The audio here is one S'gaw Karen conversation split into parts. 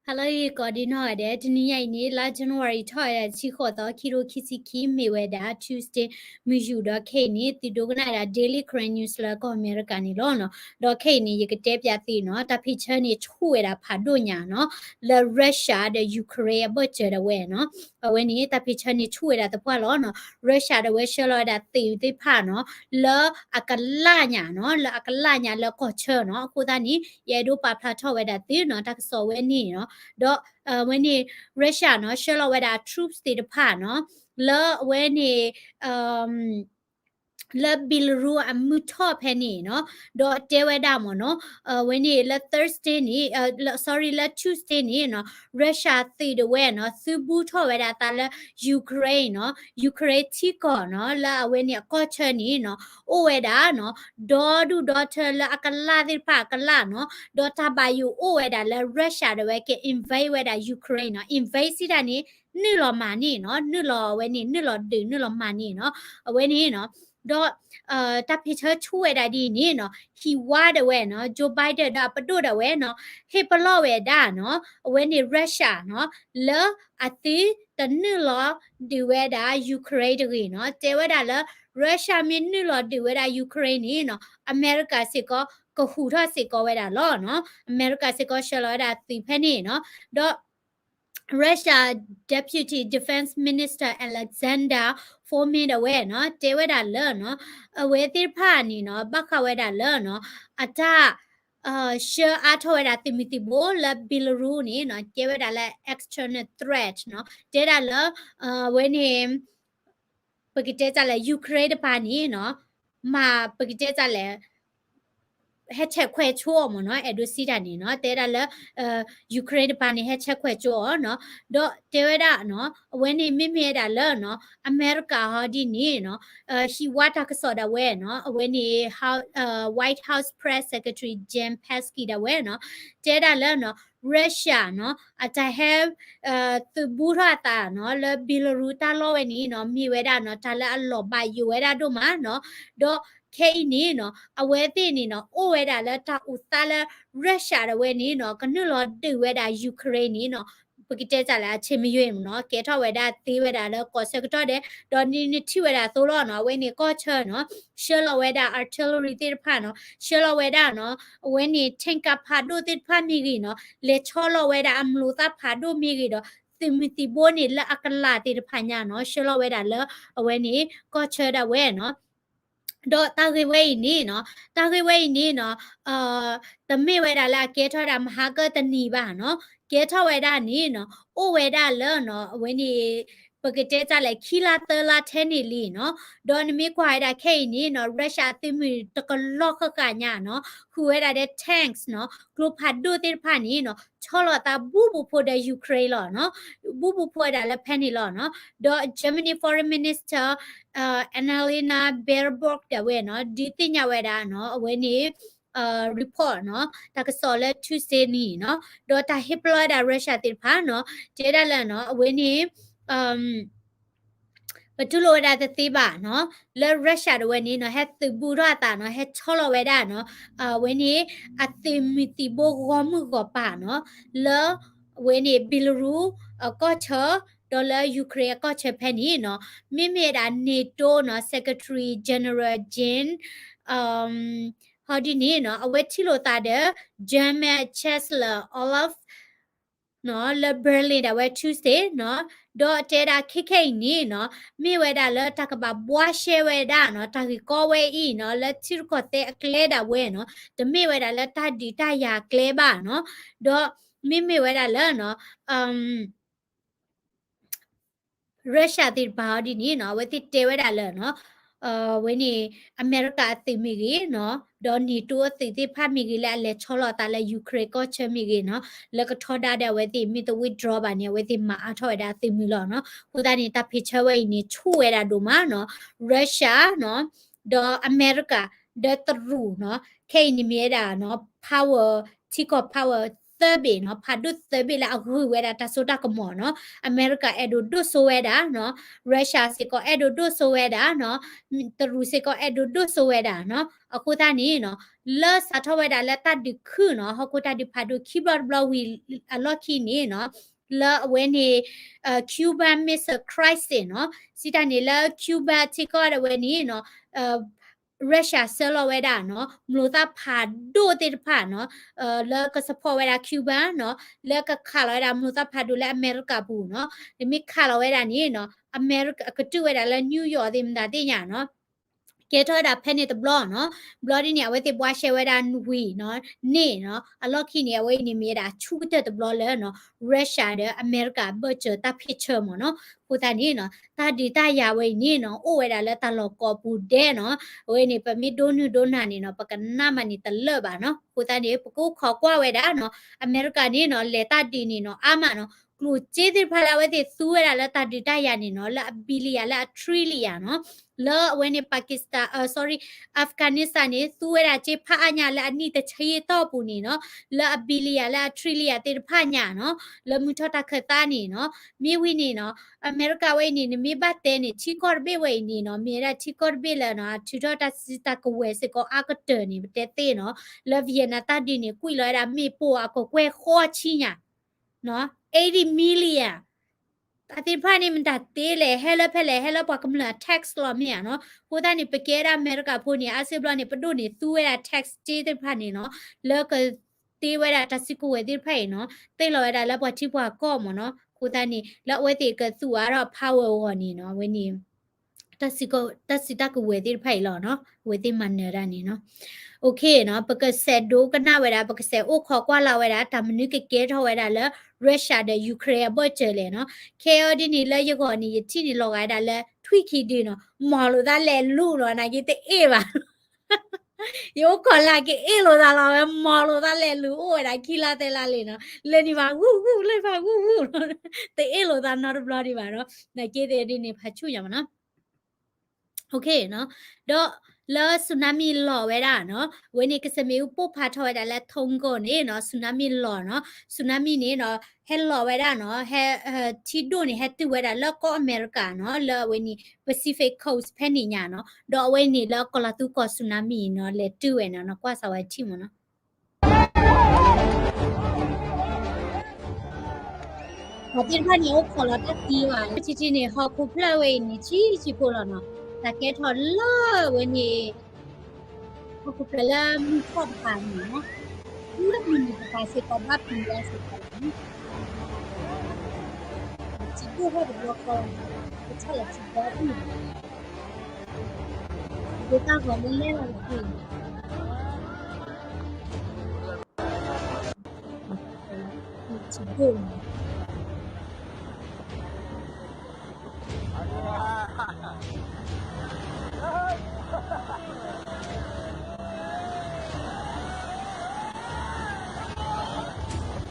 ဟါလၢအဂ့ၤကိးဒံနီၢ်ဂၤဒဲး, တနံၤညါအံၤန့ၣ် လါ January ထီၣ်ဝဲဒၣ်တဆံဃိးသီ ခံကထိခံဆံခံ မ့ၢ်ဝဲဒၣ် Tuesday မုၢ်ယူာ်ဒီးခဲအံၤန့ၣ် သုဒိကနၣ်ဝဲဒၣ် Daily Karen News လၢကီၢ်အမဲရကၤန့ၣ်လီၤနီၤ. ဒီးခဲအံၤန့ၣ် ယကတဲပၠးသုနီၤ, တၢ်ဖံးဆၢန့ၣ်ဆူၣ်ဝဲဒၣ်ဖးဒိၣ်ညါနီၤ, လၢ Russia ဒီး Ukraine အဘၢၣ်စၢၤဒၣ်ဝဲနီၤ. အဝဲန့ၣ် တၢ်ဖံးဆၢန့ၣ်ဆူၣ်ဝဲဒၣ်သပှၢ်လီၤနီၤ. Russia ဒီးဝဲဆှၢလီၤဝဲဒၣ်သုးသ့ၣ်တဖၣ်နီၤ, လၢအကလၣ်ညါနီၤ, လၢအကလၣ်ညါလၢကီၢ်ဆၢနီၤ. အဃိသတးန့ၣ် ယအဲၣ်ဒိးပာ်ဖျါထီၣ်ဝဲဒၣ်သုနီၤ, တၢ်ကစီၣ်ဝဲန့ၣ်နီၤ. ဒီးအဝဲန့ၣ် Russia နီၤ ဆှၢလီၤဝဲဒၣ် troops သ့ၣ်တဖၣ်နီၤ, လၢအဝဲန့ၣ် လၢ Belarus အမုၢ်ထီၣ်ဖဲန့ၣ်နီၤ, ဒီးတဲဝဲဒၣ်မ့ၢ်နီၤ, အဝဲန့ၣ်လၢ Thursday န့ၣ်, လၢ sorry လၢ Tuesday န့ၣ်နီၤ, Russia သုးဒၣ်ဝဲနီၤ သုးဘူးထီၣ်ဝဲဒၣ်သးလၢ Ukraine နီၤ, Ukraine ထံကီၢ်နီၤ, လၢအဝဲန့ၣ်အကီၢ်ဆၢန့ၣ်နီၤ, အိၣ်ဝဲဒၣ်နီၤ, ဒီဒူၣ်ဒီထၢလၢအကလၣ်သ့ၣ်တဖၣ်အကလၣ်နီၤ, ဒီးတၢ်ဘၣ်ယိၣ်အိၣ်ဝဲဒၣ်လၢ Russia ဒၣ်ဝဲက invade ဝဲဒၣ် Ukraine နီၤ, invade စံးတၢ်န့ၣ် နုာ်လီၤမၤန့ၢ်နီၤ, နုာ်လီၤအဝဲန့ၣ် နုာ်လီၤဒုး နုာ်လီၤမၤန့ၢ်နီၤ, အဝဲန့ၣ်နီၤ. ဒီး တၢ်ဖံးဆၢဆူၣ်ဝဲဒၣ်ဒ်အံၤန့ၣ်နီၤ, ဟံးဝါဒၣ်ဝဲနီၤ, Joe Biden ဒီးအပဒိၣ်ဒၣ်ဝဲနီၤ, ဟ့ၣ်ပလီၢ်ဝဲဒၣ်နီၤ, အဝဲန့ၣ် Russia နီၤ, လၢအသုတနုာ်လီၤဒုးဝဲဒၣ် Ukraine တဂ့ၤနီၤ, တဲဝဲဒၣ်လၢ Russia မ့ၢ်နုာ်လီၤဒုးဝဲဒၣ် Ukraine န့ၣ်နီၤ, အမဲရကၤစ့ၢ်ကီး ကဟူးထီၣ်စ့ၢ်ကီးဝဲဒၣ်လီၤနီၤ, အမဲရကၤစ့ၢ်ကီးဆှၢလီၤဝဲဒၣ်သုးဖဲန့ၣ်နီၤ. ဒီး Russia Deputy Defense Minister Alexander Fomin ဒၣ်ဝဲနီၤ, တဲဝဲဒၣ်လၢနီၤ, အဝဲသ့ၣ်တဖၣ်န့ၣ်နီၤ, ဘၣ်ဃးဝဲဒၣ်လၢနီၤ, အတၢ် ဆှၢအါထီၣ်ဝဲဒၣ်သုးမုၢ်သံၣ်ဘိလၢ Belarus န့ၣ်နီၤ, ကဲဝဲဒၣ်လၢ external threat နီၤ, တဲဒၣ်လၢ အဝဲန့ၣ် ပကတဲတၢ်လဲၣ် Ukraine တပၤန့ၣ်နီၤ, မၤပကတဲတၢ်လဲၣ် ဟဲဆဲးခွဲးဆိအီၤမ့ၢ်နီၤ, အဲၣ်ဒိးစံးတၢ်န့ၣ်နီၤ, တဲဒၣ်လၢ Ukraine တပၤန့ၣ် ဟဲဆဲးခွဲးဆိအီၤနီၤ, ဒီးတဲဝဲဒၣ်နီၤ, အဝဲန့ၣ်မ့မ့ၢ်ဝဲဒၣ်လၢနီၤ, အမဲရကၤဟီဒ်န့ၣ်နီၤ, ဟံးဝါတၢ်ကစီၣ်ဒၣ်ဝဲနီၤ, အဝဲန့ၣ် White House Press Secretary Jen Psaki ဒၣ်ဝဲနီၤ, တဲဒၣ်လၢနီၤ, Russia နီၤ, အတၢ်ဟဲ သုးဘူးထီၣ်အသးနီၤ, လၢ Belarus တၢ်လီၢ်ဝဲန့ၣ်နီၤ, မ့ၢ်ဝဲဒၣ်နီၤ, တၢ်လၢအလီၤဘၣ်ယိၣ်ဝဲဒၣ်ဒိၣ်မးနီၤ, ဒီးခဲအံၤန့ၣ်နီၤ, အဝဲသ့ၣ်န့ၣ်နီၤ, အိၣ်ဝဲဒၣ်လၢတၢ်အိၣ်သးလၢ Russia ဒၣ်ဝဲန့ၣ်နီၤ, ကနုာ်လီၤဒုးဝဲဒၣ် Ukraine န့ၣ်နီၤ, ပကတဲတၢ်လၢအဆ့မယွ့မ့ၢ်နီၤ, ကဲထီၣ်ဝဲဒၣ်သ့ဝဲဒၣ်လၢကီၢ်ဆၢကတီၢ်ဒဲး, ဒီးနထံၣ်ဝဲဒၣ်သိးလီၤနီၤ, အဝဲန့ၣ်ကီၢ်ဆၢနီၤ, ဆှၢလီၤဝဲဒၣ် artillery သ့ၣ်တဖၣ်နီၤ, ဆှၢလီၤဝဲဒၣ်နီၤ, အဝဲန့ၣ် tank ဖးဒိၣ်သ့ၣ်တဖၣ်မ့ၢ်ဂ့ၤနီၤ, လဲၤဆီလီၤဝဲဒၣ်အမျိာ်သၣ်ဖးဒိၣ်မ့ၢ်ဂ့ၤဒီး သုးမုၢ်သံၣ်ဘိန့ၣ်လၢအကလၣ်သ့ၣ်တဖၣ်ညါနီၤ, ဆှၢလီၤဝဲဒၣ်လၢ အဝဲန့ၣ် ကီၢ်ဆၢဒၣ်ဝဲနီၤ. ဒီးတၢ်ဂ့ၢ်ဝဲအံၤန့ၣ်နီၤ, တၢ်ဂ့ၢ်ဝဲအံၤန့ၣ်နီၤ, တမ့ၢ်ဝဲဒၣ်လၢအကဲထီၣ်ဝဲဒၣ်မဟါကတနံၤဘၣ်နီၤ, ကဲထီၣ်ဝဲဒၣ်န့ၣ်နီၤ, အိၣ်ဝဲဒၣ်လၢနီၤ, အဝဲန့ၣ် ပကတဲတၢ်လဲၣ် ခံလါသၢလါထဲန့ၣ်လံနီၤ. ဒီးနမ့ၢ်ကွၢ်ဝဲဒၣ်ခဲအံၤန့ၣ်နီၤ, Russia အသုးမုၢ်တကလီၢ်ဃၣ်ဃၣ်ညါနီၤ, ဃုာ်ဝဲဒၣ်ဒီး tanks နီၤ, ကျိဖးဒိၣ်သ့ၣ်တဖၣ်န့ၣ်နီၤ, ဆီလီၤသးဘူးဘူးဖိဒီး Ukraine လီၤနီၤ, ဘူးဘူးဖိဝဲဒၣ်လၢဖဲန့ၣ်လီၤနီၤ. ဒီး Germany Foreign Minister Annalena Baerbock ဒၣ်ဝဲနီၤ, ဒုးသ့ၣ်ညါဝဲဒၣ်နီၤ, အဝဲန့ၣ် report နီၤ, တၢ်ကစီၣ်လၢ Tuesday န့ၣ်နီၤ, ဒီးတၢ်ဟ့ၣ်ပလီၢ်ဝဲဒၣ် Russia သ့ၣ်တဖၣ်နီၤ, တဲဒၣ်လၢနီၤ, အဝဲန့ၣ် ပတူၢ်လိာ်ဝဲဒၣ်တသ့ဘၣ်နီၤ, လၢ Russia ဒၣ်ဝဲန့ၣ်နီၤ, ဟဲသုးဘူးထီၣ်အသးနီၤ, ဟဲဆီလီၤဝဲဒၣ်နီၤ, အဝဲန့ၣ် အသုးမုၢ်သံၣ်ဘိဂီၢ်မုၢ်ဂီၢ်ပၤနီၤ, လၢ အဝဲန့ၣ် Belarus အကီၢ်ဆၢ ဒီးလၢ Ukraine အကီၢ်ဆၢဖဲန့ၣ်နီၤ, မ့မ့ၢ်ဒၣ် NATO နီၤ Secretary General Jens ဟီဒ်န့ၣ်နီၤ, အဝဲထံၣ်လိာ်သးဒီး German Chancellor Olaf နီၤ, လၢ Berlin ဒၣ်ဝဲ Tuesday နီၤ, ဒီးတဲဒၣ်ခဲခဲအံၤန့ၣ်နီၤ, မ့ၢ်ဝဲဒၣ်လၢတၢ်ကဘၣ်ဘှါရှဲဝဲဒၣ်နီၤ, တၢ်ဂ့ၢ်ကီဝဲအံၤနီၤ, လၢထံရူၢ်ကီၢ်သဲးအကျဲဒၣ်ဝဲနီၤ, တမ့ၢ်ဝဲဒၣ်လၢတၢ်ဒုးတၢ်ယၤအကျဲဘၣ်နီၤ, ဒီးမ့မ့ၢ်ဝဲဒၣ်လၢနီၤ, Russia သ့ၣ်တဖၣ်အီၤဒ်န့ၣ်နီၤ, အဝဲသ့ၣ်တဲဝဲဒၣ်လၢနီၤ, အဝဲန့ၣ် အမဲရကၤအသုးမ့ၢ်ဂ့ၤနီၤ, ဒီး NATO အသုးသ့ၣ်တဖၣ်မ့ၢ်ဂ့ၤ လၢအလဲၤဆီလီၤအသးလၢ Ukraine ကီၢ်ဆၢမ့ၢ်ဂ့ၤနီၤ, လၢကထီဒါဒီးအဝဲသ့ၣ် မ့ၢ်တဝံၣ် draw ဘၣ်န့ၣ် အဝဲသ့ၣ်မၤအါထီၣ်ဝဲဒၣ်အသုးမုၢ်လီၤနီၤ. အဃိသတးန့ၣ် တၢ်ဖံးဆၢဝဲအံၤန့ၣ် ဆူၣ်ဝဲဒၣ်ဒိၣ်မးနီၤ, Russia နီၤ, ဒီးအမဲရကၤ ဒီးတရူးနီၤ, ခဲအံၤန့ၣ်မ့ၢ်ဝဲဒၣ်နီၤ power ထံကီၢ် power သၢဘ့ၣ်နီၤ, ဖးဒိၣ်သၢဘ့ၣ်လၢအဂုာ်ဝဲဒၣ်တၢ်စိတၢ်ကမီၤနီၤ. အမဲရကၤအဲၣ်ဒိးဒိၣ်စိဝဲဒၣ်နီၤ, Russia စ့ၢ်ကီးအဲၣ်ဒိးဒိၣ်စိဝဲဒၣ်နီၤ, တရူးစ့ၢ်ကီးအဲၣ်ဒိးဒိၣ်စိဝဲဒၣ်နီၤ. အဃိသတးန့ၣ်နီၤ လၢစးထီၣ်ဝဲဒၣ်လၢတၢ်ဒုးခုၣ်နီၤ ဟီၣ်ခိၣ်တၢ်ဒုးဖးဒိၣ်ခံဘျီတဘျီဝံၤအလီၢ်ခံန့ၣ်နီၤ လၢအဝဲန့ၣ် Cuban Missile Crisis နီၤ စံးတၢ်န့ၣ်လၢ Cuba ထံကီၢ်ဒၣ်ဝဲန့ၣ်နီၤ Russia ဆှၢလီၤဝဲဒၣ်နီၤ မျိာ်သၣ်ဖးဒိၣ်သ့ၣ်တဖၣ်နီၤ လၢက support ဝဲဒၣ် Cuba နီၤ လၢကခးလီၤဝဲဒၣ်မျိာ်သၣ်ဖးဒိၣ်လၢအမဲရကၤပူၤနီၤ တမ့ၢ်ခးလီၤဝဲဒၣ်န့ၣ်နီၤ အမဲရကၤ ကတုာ်ဝဲဒၣ်လၢ New York သ့ၣ်မတၤသ့ၣ်ညါနီၤ ကဲထီၣ်ဝဲဒၣ်ဖဲန့ၣ်တဘျီနီၤ ဘျီဒ်န့ၣ် အဝဲသ့ၣ်ဘှါရှဲဝဲဒၣ်ဝံၤနီၤ န့ၣ်နီၤ အလီၢ်ခံန့ၣ် အဝဲအံၤန့ၣ်မ့ၢ်ဝဲဒၣ်အဆူၣ်ကတၢၢ်တဘျီလၢနီၤ Russia ဒီးအမဲရကၤအဘၢၣ်စၢၤတၢ်ဖ့ၣ်ဆၢမ့ၢ်နီၤ အဃိသတးန့ၣ်နီၤ တၢ်ဒုးတၢ်ယၤဝဲအံၤန့ၣ်နီၤ အိၣ်ဝဲဒၣ်လၢတၢ်လီၢ်ကီၢ်ပူၤဒဲးနီၤ အဝဲန့ၣ် ပမ့ၢ်ဒိနုာ်ဒိနၤန့ၣ်နီၤ ပကနၣ်မးန့ၣ်တလၢာ်ဘၣ်နီၤ အဃိသတးန့ၣ် ပကအိၣ်ခိးကွၢ်ဝဲဒၣ်နီၤ အမဲရကၤန့ၣ်နီၤ လဲၤတၢ်ဒုးန့ၣ်နီၤ အါမးနီၤ ကျိၣ်စ့သ့ၣ်တဖၣ်လၢအဝဲသ့ၣ်သူဝဲဒၣ်လၢတၢ်ဒုးတၢ်ယၤန့ၣ်နီၤ လၢအ billion လၢအ trillion နီၤ လၢအဝဲန့ၣ် Pakistan အ sorry Afghanistan န့ၣ် သူဝဲဒၣ်စ့ဖးအါညါလၢအနံၣ်တဆံတီၢ်ပူၤန့ၣ်နီၤ လၢအ billion လၢအ trillion သ့ၣ်တဖၣ်ညါနီၤ လၢမုၢ်ထီၣ်တၢ်ခၢၣ်သးန့ၣ်နီၤ မ့ၢ်ဝံၤန့ၣ်နီၤ အမဲရကၤဝဲအံၤန့ၣ် နမ့ၢ်ဘၣ်တဲန့ၣ် ထံကီၢ်တဘ့ၣ်ဝဲအံၤန့ၣ်နီၤ မ့ၢ်ဝဲဒၣ်ထံကီၢ်တဘ့ၣ်လၢနီၤ ထုးထီၣ်တၢ်စုတၢ်ကဝဲၤစ့ၢ်ကီးအါကတၢၢ်န့ၣ် ပတဲသ့နီၤ လၢ Vietnam တၢ်ဒုးန့ၣ် ကွံာ်လီၤဝဲဒၣ်မ့ၣ်ပိၢ်အကကွဲၢ်ဃီဆံညါ eighty million တၢ်သ့ၣ်တဖၣ်န့ၣ် မတၤတ့လဲၣ် ဟဲလၢဖဲလဲၣ် ဟဲလၢပှၤကမျၢၢ်အ tax လီၤမ့ၢ်ဧါနီၤ အဃိသတးန့ၣ် ပကဲဒၣ်အမဲရကၤဖိန့ၣ် အါစုဘျီန့ၣ် ပဒိၣ်န့ၣ် သူဝဲဒၣ် tax စ့သ့ၣ်တဖၣ်န့ၣ်နီၤ လၢကတ့ဝဲဒၣ်တၢ်စုကဝဲၤသ့ၣ်တဖၣ်အံၤနီၤ သ့ၣ်လီၤဝဲဒၣ်လၢပှၤထံပှၤကီၢ်မ့ၢ်နီၤ အဃိသတးန့ၣ် လၢအဝဲသ့ၣ်ကသူၣ်အါထီၣ် power အဂီၢ်န့ၣ်နီၤ အဝဲန့ၣ် တၢ်စုတၢ်ကဝဲၤသ့ၣ်တဖၣ်အံၤလီၤနီၤ အဝဲသ့ၣ်မၤနၢၤတၢ်န့ၣ်နီၤ OK နီၤ ပကစဲးဒိကနၣ်ဝဲဒၣ် ပကစဲးအိၣ်ခိးကွၢ်လၢ်ဝဲဒၣ် တၢ်မနုၤကကဲထီၣ်ဝဲဒၣ်လၢ Russia ဒီး Ukraine အဘၢၣ်စၢၤလဲၣ်နီၤ ခဲအံၤဒ်န့ၣ်လၢယဂီၢ်န့ၣ် ယထံၣ်န့ၣ်လီၤဂာ်ဝဲဒၣ်လၢ ထွံၣ်ခံဒုနီၤ မီၤလိာ်သးလဲၤလူၤနီၤ နာ်က့တအ့ၣ်ဘၣ် ယအိၣ်ခိးလၢကအ့ၣ်လိာ်သးလီၤဝဲ မီၤလိာ်သးလဲၤလူၤအိၣ်ဝဲဒၣ်ခံလါသၢလါလံနီၤ လၢန့ၣ်ဘၣ်ဂူၢ်ဂူၢ် လၢန့ၣ်ဘၣ်ဂူၢ်ဂူၢ် တအ့ၣ်လိာ်သးနီတဘျီဒံးဘၣ်နီၤ နာ်က့သ့ၣ်ဒ်န့ၣ်ဖးဆူၣ်ညါမ့ၢ်နီၤ OK နီၤ ဒီးလၢ tsunami လီၤဝဲဒၣ်နီၤ အဝဲန့ၣ် ကစၢၢ်မ့ၣ်အူပိၢ်ဖးထီၣ်ဝဲဒၣ်လၢ Tonga န့ၣ်နီၤ tsunami လီၤနီၤ tsunami န့ၣ်နီၤ ဟဲလီၤဝဲဒၣ်နီၤ ဟဲ ထံဒိၣ်န့ၣ် ဟဲတုၤဝဲဒၣ်လၢကီၢ်အမဲရကၤနီၤ လၢအဝဲန့ၣ် Pacific Coast ဖဲန့ၣ်ညါနီၤ ဒီးအဝဲန့ၣ်လၢကီၤလၤသူကီၢ် tsunami နီၤ လဲၤတုၤဝဲနီၤ ကွၢ်စးဝဲထံၣ်မ့ၢ်နီၤ ပှၤသ့ၣ်တဖၣ်န့ၣ် အိၣ်ခိးလီၤတၢ်သံဘၣ် ထံထံန့ၣ် ဟီၣ်ခိၣ်ဖျၢၣ်ဝဲအံၤန့ၣ် ဆံးဆံးဖိလီၤနီၤ တၢ်ကဲထီၣ်လၢဝဲန့ၣ် ဟီၣ်ခိၣ်ဖျၢၣ်လၢမုၢ်ထီၣ်တပၤန့ၣ်နီၤ လၢမုၢ်နုာ်တပၤစ့ၢ်ကီးဘၣ်ပျံၤဝဲစ့ၢ်ကီးလီၤနီၤ စံးဘျုးဟဲတဘျီဃီလီၤနီၤ ကထီၣ်လီၤစံးဘျုးအံၤ ဒိတၢ်ဂီၤလၢလဲၣ်လီၤ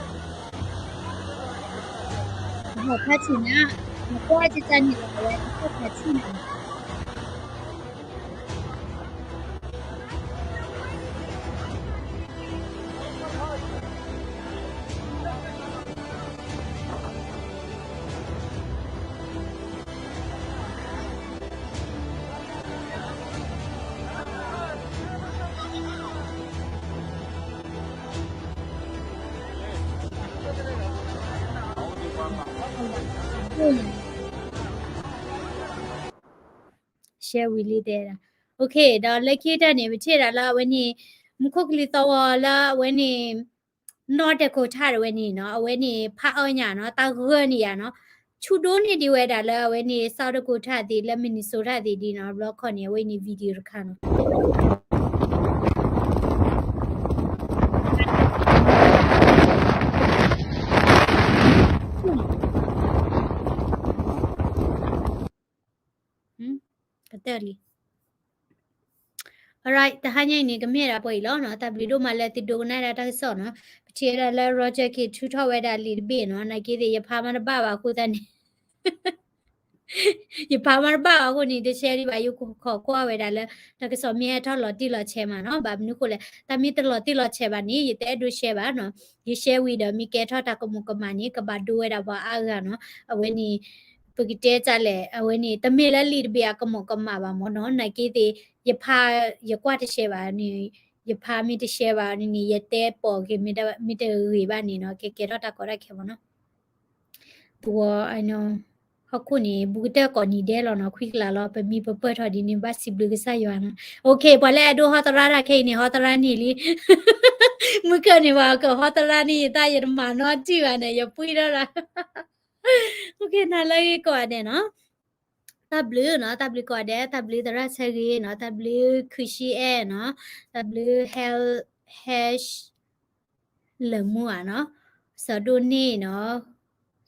တက့ၢ် ဟီၣ်ဖးဆူၣ်နၤ, နကွၢ်ကကန့ၣ်လီၤဝဲ နကွၢ်ဖးဆူၣ်နၤ. ရှဲဝံၤလံတဲဒၣ်, OK ဒီးလၢခံတၢ်န့ၣ် ပထံၣ်ဒၣ်လၢအဝဲန့ၣ် မူခိၣ်ကလံၤသီဝီၤလၢအဝဲန့ၣ် North Dakota တဝဲန့ၣ်နီၤ, အဝဲန့ၣ် ဖးအၢညါနီၤ, တၢ်ဂၢၢ်န့ၢ်ယၤနီၤ, ဆူၣ်ဒိၣ်န့ၢ်ဒံးဝဲဒၣ်လၢအဝဲန့ၣ် South Dakota သ့ၣ် လၢ Minnesota သ့ၣ်ဒ်နီၤ, ဘျီခီန့ၣ် အဝဲန့ၣ် video တခါနီၤ. ကတၢၢ်လံ. Alright တဟါညါအံၤန့ၣ် ကမ့ၢ်ဒၣ်ပှဲၤအံၤလီၤနီၤ, တၢ်ဘျုးဒိၣ်မးလၢသုဒိကနၣ်ဒၣ်တၢ်ကစီၣ်နီၤ, ပထံၣ်ဝဲဒၣ်လၢ Roger K ထုးထီၣ်ဝဲဒၣ်လံာ်တဘ့ၣ်နီၤ, နာ်က့သ့ၣ် ယဖးမးတဘၣ်ဘၣ်အဃိသတးန့ၣ် ယဖးမးတဘၣ်ဘၣ်အဃိန့ၣ် တရှဲဒံးဘၣ်, ယခိးကွၢ်ဝဲဒၣ်လၢ တၢ်ကစီၣ်မ့ၢ်ဟဲထီၣ်လီၤတံၢ်လီၤဆဲးမးနီၤ, ဘၣ်မနုၤဃိလဲၣ်, တၢ်မ့ၢ်တလီၤတံၢ်လီၤဆဲးဘၣ်န့ၣ် ယတအဲၣ်ဒိးရှဲဘၣ်နီၤ, ယရှဲဝံၤဒီး မ့ၢ်ကဲထီၣ်တၢ်ကမူးကမၣ်န့ၣ် ကဘၣ်ဒိဝဲဒၣ်ပှၤအါဂၤနီၤ, အဝဲန့ၣ် ပကတဲတၢ်လဲၣ်, အဝဲန့ၣ် တမ့ၢ်လၢလံာ်တဘ့ၣ်အကမူးကမၣ်ဘၣ်မ့ၢ်နီၤ, နာ်က့သ့ၣ် ယဖး ယကွၢ်တရှဲဘၣ်န့ၣ် ယဖးမ့ၢ်တ share ဘၣ်န့ၣ် ယတဲပိာ်က့ၤမ့ၢ်တဂ့ၤဘၣ်န့ၣ်နီၤ ကကဲထီၣ်တၢ်ကီတၢ်ခဲမ့ၢ်နီၤ. သဝီ ဟီၣ်ခိၣ်န့ၣ် ဘူးကတၢၢ်ကိးနံၤဒဲးလီၤနီၤ ခွံကလးလီၤ ပမံပပၢၢ်ထီၣ်ဒ်န့ၣ် ဘၣ်စံးဘျုးကစၢ်ယွၤနီၤ. အိၣ်ခ့ ပှၤလၢအဲၣ်ဒိးဟီသရၣ်တၢ်ခဲအံၤန့ၣ် ဟီသရၣ်န့ၣ်လံ မုၢ်ခၢၣ်န့ၣ် ပှၤကဟီသရၣ်န့ၣ် ယတၢ်ယတမၤနီတံၢ်ဘၣ်န့ၣ် ယပှံၢ်ထီၣ်လီၤ. အိၣ်ခ့ နၤလၢအဂ့ၤကိးဂၤဒဲးနီၤ. တၢ်ဘျုးနီၤ တၢ်ဘျုးကိးဂၤဒဲး တၢ်ဘျုးသရၣ်ဆၢဂ့ၤနီၤ တၢ်ဘျုးခုၣ်ဆံအဲၣ်နီၤ တၢ်ဘျုး hash လၢမူဧါနီၤ စီၤဒိၣ်န့ၣ်နီၤ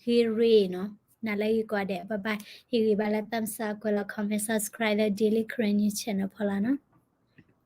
ဂ့ၤရ့ၣ်နီၤ နၤလၢအဂ့ၤကိးဂၤဒဲး bye bye ဟ့ၣ်ဂံၢ်ဘါလၢသးမဆါ ကွဲးလီၤ comment subscribe လၢ Daily Karen News Channel ဖီလာ်နီၤ.